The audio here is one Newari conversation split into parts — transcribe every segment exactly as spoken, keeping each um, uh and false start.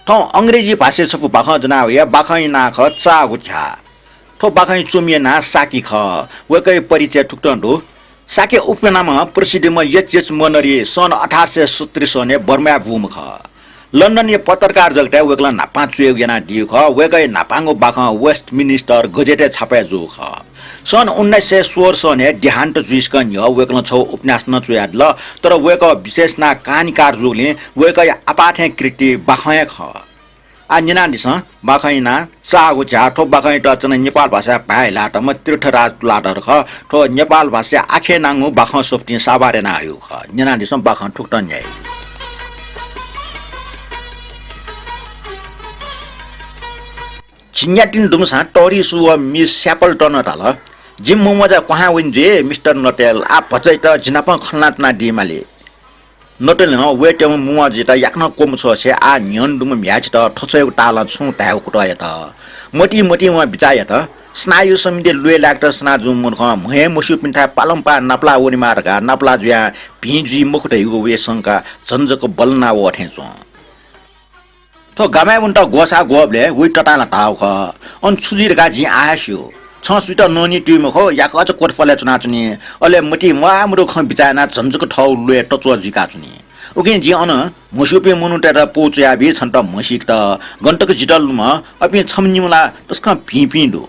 थौं अंग्रेजी भाषाय् छपु बाखं ज्वना वया। बाखंया नां खः चाःगु झ्याः। थ्व बाखंया च्वमिया नां साकी खः। वय्कःया परिचय थुकथं दु। साकी उपनामं प्रसिद्धिम्ह एच एच मनरी सन् अठार सय सत्तरी सनय् बर्माय् बूम्ह खः। लन्डनया पत्रकार जगतय् वय्कलं न्हापां च्वयेगु यानादीगु खः। वय्कःया न्हापांगु बाखं वेस्टमिन्स्टर गजेटय् छापय् जूगु खः। सन् उन्नाइस सय सोह्र सनय् देहान्त जुइसकं न्ह्यः वय्कलं छगू उपन्यास नं च्वयादिल, तर वय्कः विशेष यानाः कहानीकार जूगुलिं वय्कःया आपाः थें कृति बाखं हे खः। आः न्यनादिसँ, बाखंया नां चाःगु झ्याः। थ्व बाखंयात चन नेपाल भाषाय् भाय् ल्हातःम्ह तीर्थराज तुलाधर खः। थ्व नेपाल भाषाय् आखे न्हूगु बाखं सफुतिं साभार यानाहयागु खः। न्यनादिसँ, बाखं थुकथं न्ह्याइ। झिंन्यातिनि दुम्हसां तःधिसु व मिस स्यापल्टनं धाल, "जिमि मुमज्या क्वहां वइन जुइ, मिस्टर नटेल, आः भचा जितः जि नाप खँ ल्हानाच्वनादी माली।" नटेलं वय्‌तय्‌म्ह मुमज्यायात याकनं क्वमछ्वसे आः न्ह्यःने दुम्ह म्ह्याय्‌सित थ्व छ्वयेगु तालं छुं धायेगु कुतः यात। मतिइ मतिइ वं बिचाः यात, स्नायु समिति ल्वय् लायेकेत सना जूम्ह मनुखं म्ह हे मस्यूपिन्थाय् पालंपाः नापलाः वनेमाः धकाः नापलाः जुयाः भिं जुइ मखु धइगु वया शंका झन जक बल्लाना वः थें च्वं। थ्व गामय् वनेत ग्वसाः ग्वःबलय् वइ ततां ला धाःगु खः। अन छु जुइ धकाः जिं आः हे स्यू। छं सुइत ननी तुइ मखु, याकःचा कोतफलय् च्वनाच्वनी। अले मतिइ म्वाःमदुगु खँ बिचाः यानाः झन जक थःगु ल्वय् तच्वः जुइकाच्वनी। उकिं जिं अन म्हस्यूपिं मनूतय्‌त पौ च्वयाबी, छन्त म्हसीकेत। गन तक जितः लुमं, अपिं छम्ह निम्ह ला तसकं भिंपिं दु।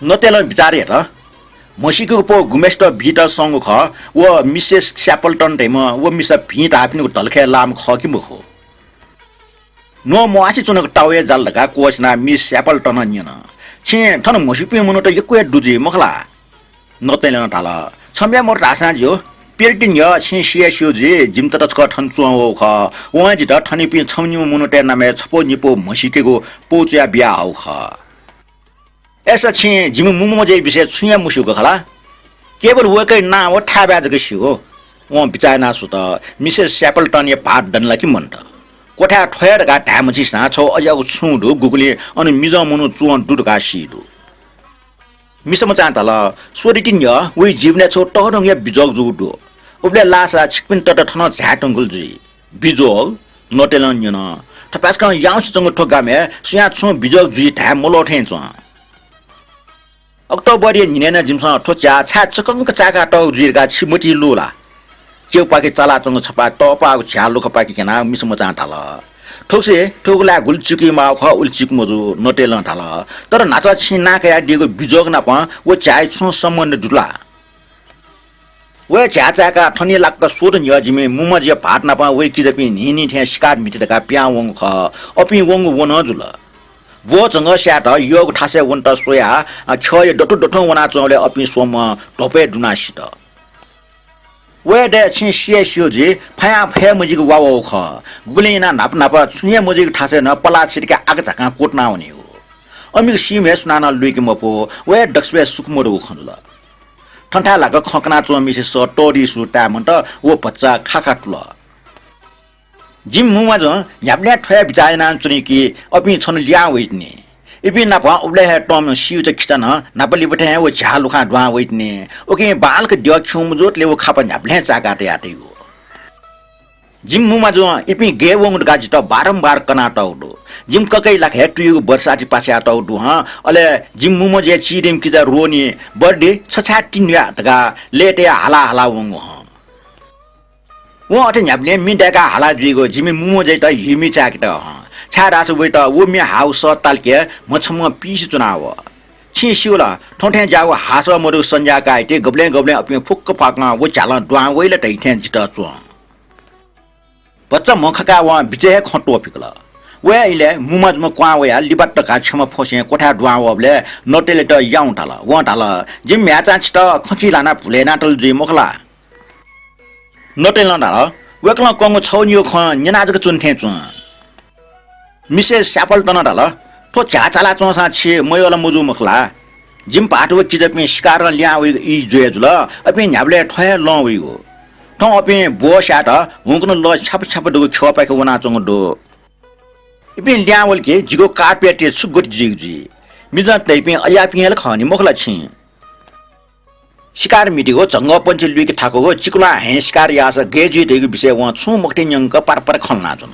नटेलं बिचाः यात, म्हसीकेगु पौ गुम्हेसित बीत संगु खः, व मिसेस स्यापल्टन धइम्ह व मिसा भिं धाःपिनिगु धलखय् लाःम्ह खः कि मखु? न्वं म्वाःसे च्वनागु तावय् जाल धकाः क्वःछिनाः मिस स्यापल्टनं न्यन, "छिं थन म्हस्यूपिं मनूत यक्व हे दु जुइ मखु ला?" नटेलं धाल, "छम्ह हे मदु धाःसां ज्यू, पिरिति न्ह्यः छिं सि हे स्यू जुइ, जिमित छकः थन च्वं वःगु खः। वं जितः थनयापिं छम्ह निम्ह मनूतय् नामय् छपौ निपौ म्हसीकेगु पौ च्वया बियाहःगु खः।" अय्‌सा छिं जिमि मुमज्याया विषयय् छुं हे मस्यूगु खला? केवल वय्‌कःया नां व थाय्‌बाय् जक स्यू। वं बिचाः यानाः स्वत, मिसेस स्यापल्टनया भाःत दनि ला कि मन्त? क्वथाय् थ्व हे धकाः धाये मछिंसां छगू अज्याःगु छुं दु, गुगुलिं अन मिजं मनू च्वं दु धकाः सी दु। मिसामचां धाल, "स्वदति न्ह्यः वइ जीवनय् छगू तःधंगुया बिजोग जूगु दु। उबलय् लाःसा छिकपिन्त थनं झाये धुंकल जुइ।" "बिजोग?" नटेलं न्यन। थपाय्‌सकं याउँसे च्वंगु थ्व गामय् सुयां छुं बिजोग जुइ धाये मल्वः थें च्वं। अक्टोबरया न्हिनय् नं जिमिसं थ्व च्याः छाय् चकंक चाय्‌का तःगु जुइ धकाः छि मतिइ लु ला? च्यौपाखे चालाच्वंगु छपाः तःपाःगु झ्याः लुखापाखे क्यनाः मिसामचां धाल। थुगुसे थुगु लाय् गुलि चिकुइ माःगु खः, उलि चिकु मजू, नटेलं धाल। तर न्हाचः छिं नां कयादीगु बिजोग नाप व झ्याःया छुं सम्बन्ध दु ला? वया झ्याः चाय्‌काः थनिलाक्क स्वदँ न्ह्यः जिमि मुमज्या भाःत नाप वया किजापिं न्हिं न्हिं थें शिकार म्हिते धकाः पिहां वंगु खः। अपिं वंगु व नं जुल। ब्वः झंगः स्यायेत यःगु थासय् वनेत स्वयाः, अ, ख्यःया दथुं दथुं वनाच्वंबलय् अपिं स्वम्हं ध्वपय् दुनाः सित। वया दया छिं सि हे स्यू जुइ, फयां फये मजिक वा वःगु खः। गुबलें यानाः न्हापा न्हापा छुं हे मजुइगु थासय् नं पलाः छितके आकाझाकां क्वतुना वनीगु। अमिगु सीम्ह हे सुनानं लुइके मफु, व हे दक्वसिबय् सुख मदुगु खँ जुल। थन थाय् लाक्क खँ कनाच्वंम्हय्‌सित सः तःधिसु ताये मन्त, व भचा खाखा तुल। जिमि मुमज्यां न्ह्याबलें थ्व हे बिचाः यानाच्वनी कि अपिं छन्हु लिहां वइतिनि। इपिं नाप उबलय् हे तंम्ह सिउचा खिचा नं न्हापा लिपा थें हे व झ्याः लुखां दुहां वइतिनि। उकिं बांलाक द्यः खिउँ मजूतले व खापा न्ह्याबलें चाय्‌का तयातइगु। जिमि मुमज्यां इपिं गय् वंगु धकाः जितः बारम्बार कनातःगु दु। जिमि ककःया लाखय् तुयुगु बर्साति पाछ्यातःगु दु हं, अले जिमि मुमज्याया चिधंम्ह किजा रोनी बर्डी छ छाय् तिनि न्हुया धकाः लय्‌तयाः हाला हाला वंगु हं। वं अथे न्ह्याबलें मि दाय्‌काः हाला जुइगु जिमि मुमज्यायात हिमि चाय्‌केत हं, छाय्‌धाःसा वयात व मि हाःगु सः तालके म्ह छम्हं पिइसे च्वनावः। छिं स्यू ला, थौं थें ज्याःगु हाःसः मदुगु संज्या कायेति गबलें गबलें अपिं फुक्क फाकं व झ्यालं दुहां वइ ला धइथें जितः च्वं। भचा म्ह खकाः वं बिचय् हे खँ त्वःफिकल। वया इलय् मुमज्याम्ह क्वहां वयाः लिबात धकाः छेँमि फ्वसें क्वथाय् दुहां वःबलय् नटेलयात याउँगु धाल। वं धाल, "जिमि म्ह्याय्‌चां छितः खँ चिहालानाः भुले यानातल जुइ मखु ला?" नटेलं धाल, "वय्‌कलं कंगु छगू निगू खँ न्यना जक च्वने थें च्वं।" मिसेस स्यापल्टनं धाल, "थ्व झ्याः चालाच्वंसां छि मयः ला मजू मखु ला? जिमि भाःत व किजापिं शिकारं लिहां वइगु ई ज्वय् जुल, अपिं न्ह्याबलें थ्व हे लं वइगु। थौं अपिं ब्वः स्यायेत हुंकन लः छ्यापा छ्यापा दुगु ख्यःपाखे वनाच्वंगु दु। इपिं लिहां वल कि जिगु कार्पेटय् छु गति जुइगु जुइ? मिजं तइपिं अज्याःपिं हे ला खः नि मखु ला छिं?" शिकार म्हितेगु झंगःपंक्षी लुइके थाकूगु चिकुलां हँय् शिकार याःसा गय् जुइ धइगु विषयय् वं छुं मखुथें न्यंक पारपार खँ ल्हानाच्वन।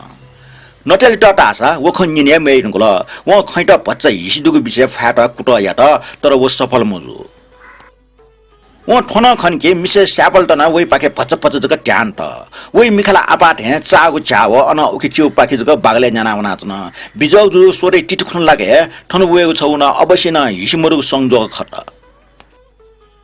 नटेलयात धाःसा व खँ न्यने मयाइ धुंकल। वं खँयात भचा हिसि दुगु बिचय् फायेत कुतः यात, तर व सफल मजू। वं थ्व नं खन कि मिसेस स्यापल्टनं वइपाखे भचा भचा जक ध्यान त। वइ मिखा ला आपाः थें चाःगु झ्याः व अनं उखे च्यूपाखे जक बागलय् न्याना वनाच्वन। बिजोग जुजु स्वतय् तितिखुन्हु लाक हे थन वयेगु छगू नं अवश्य नं हिसि मदुगु संजोग खत।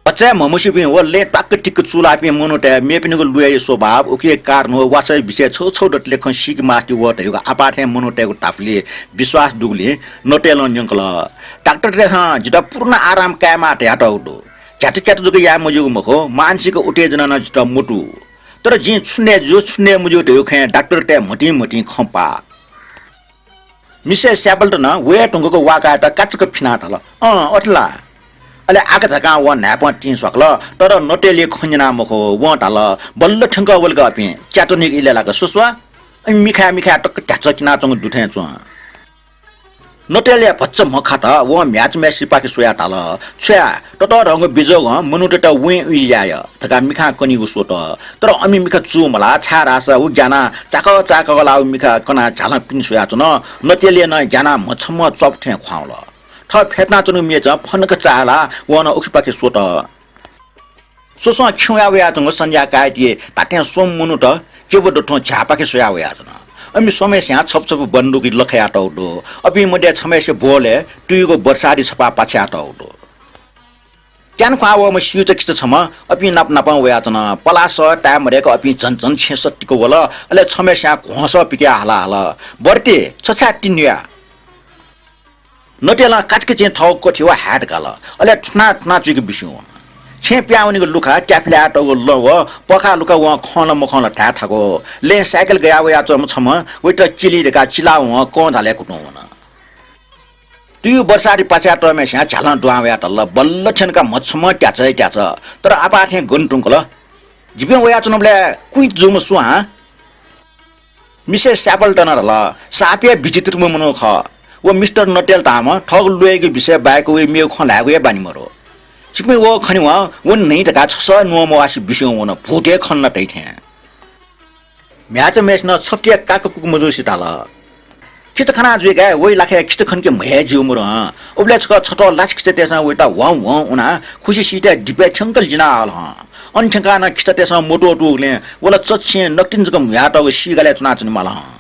भचा हे म्हमस्यूपिं व लँय् त्वाक्क तिक्क चूलाःपिं मनूतय् मेपिनिगु ल्वय्या स्वभाव, उकिया कारण व वासःया बिचय् छगू छगू दतले खँ सीके मास्ति वः धयागु आपाः थें मनूतय्गु धापुलिइ विश्वास दुगुलिं नटेलं न्यंकल। डाक्टरतय्सं जितः पूर्ण आराम कायेमाः धयातःगु दु। झ्यातुक्यातु जक याये मज्यूगु मखु, मानसिक उत्तेजना नं जितः मदु। तर जिं छु नये ज्यू, छु नये मज्यू धयागु खँय् डाक्टरतय् म्हतिं म्हतिं खँ पाः। मिसेस स्यापल्टनं वये धुंकूगु वाकायात काचाक्क फिनाः धाल, "अँ, अथे ला?" अले आकाझाकां वं न्हाय्पं तिं स्वाकल, तर नटेलया खँ न्यना मखु। वं धाल, "बल्ल थ्यंकः वल का अपिं, क्यातोनिक इलय् लाक स्वस्व।" अले मिखाय् मिखाय् तक ध्याचः किनाच्वंगु दु थें च्वं। नटेलया भचा म्हखात। वं म्ह्याय्चाम्हय्सिपाखे स्वयाः धाल, "छु याये, ततःधंगु बिजोगं मनूतय्त उइँउइँ याये धकाः मिखां कनीगु स्वत।" तर अमि मिखा चूमलाः, छाय्धाःसा व ग्यानाः चाकः चाकः लाःगु मिखा कनाः झ्यालं पिने स्वयाच्वन। नटेलया नं ग्यानाः म्हछम्ह च्वापु थें ख्वाउँल। थः फ्यतुनाच्वंगु मेचं फनक चाःलाः वं नं उखेपाखे स्वत। स्वस्वं खिउँया वयाच्वंगु सन्ध्या काय्ति धात्थें स्वम्ह मनूत क्यब दथुं झ्याःपाखे स्वयाः वयाच्वन। अमि स्वम्हय्सियां छपु छपु बन्दुक लखयातःगु दु। अपिं मध्ये छम्हय्सिया ब्वहलय् तुयुगु बर्सादी छपाः पाछ्यातःगु दु। त्यान ख्वाः वःम्ह स्यूचा खिचा छम्ह अपिं नाप नापं वयाच्वन। पलासः ताये मदय्क अपिं झन झन छेँसः तिक वल। अले छम्हय्सियां घ्वंसः पिकयाः हाला हल, "बरति, छ छाय् तिन्हुया?" नटेलं काचाक्क चिं थःगु कथि व hat काल। अले थुना थुना चुइक बिस्युं वन। छेँय् पिहां वनीगु लुखा, त्याफिलाय् तःगु लँ व पःखाः लुखा वं खं ला मखं ला धाये थाकु। लँय् साइकल गयाः वयाच्वंम्ह छम्हं वइत चिली धकाः चिलावं कंझालय् कुतुं वन। तुयु बर्सादी पाछ्यातःम्हय्सियां झ्यालं दुहां वयाः धाल, "बल्ल थ्यन का म्हछम्ह त्याचः हे त्याचः।" तर आपाः थें गन धुंकल। "जिपिं वयाच्वनाबलय् कुइत जूम्ह सु हँ?" मिसेस स्यापल्टनं धाल, "साप हे विचित्रम्ह मनू खः। व मिस्टर नटेल धाःम्ह थःगु ल्वय्गु विषय बाहेक वइ मेगु खँ ल्हायेगु हे बानी मदु। छिपिं व खनेवं व न्हय् धकाः छसः न्वं मवासे बिस्युं वन, भूत हे खन ला धइ थें।" म्ह्याय्चाम्हय्सिनं छफुति हे काकाकुकु मजूसे धाल, "खिचा खना जुइकाः वइ लाखाय् खिचा खनके म्हय् ज्यू मरु हँ। उबलय् छकः छथ्वः लासा खिचातय्सं वइत ह्वं ह्वं उनाः खुसि सिथय् दिपय् थ्यंक लिनाहल हँ। अन थ्यंकाः नं खिचातय्सं मत्वःतूगुलिं व ला चच्छि नकतिनि जक म्हुयातःगु सीगालय् च्वनाच्वनेमाल हँ।"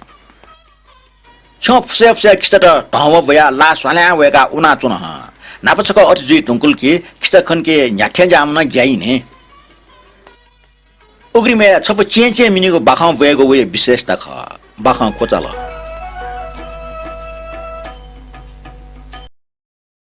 छ्यं फुसय् फुसय् खिचात धंव ब्वयाः ला स्वालां वय्काः उनाच्वन हँ। न्हापा छकः अथे जुइ धुंकल कि खिचा खनके न्ह्याथें ज्याःम्ह नं ग्याइ नि। उघ्रिमय् छपु चेंचें मिनीगु बाखं ब्वयेगु वया विशेषता खः। बाखं क्वचाल।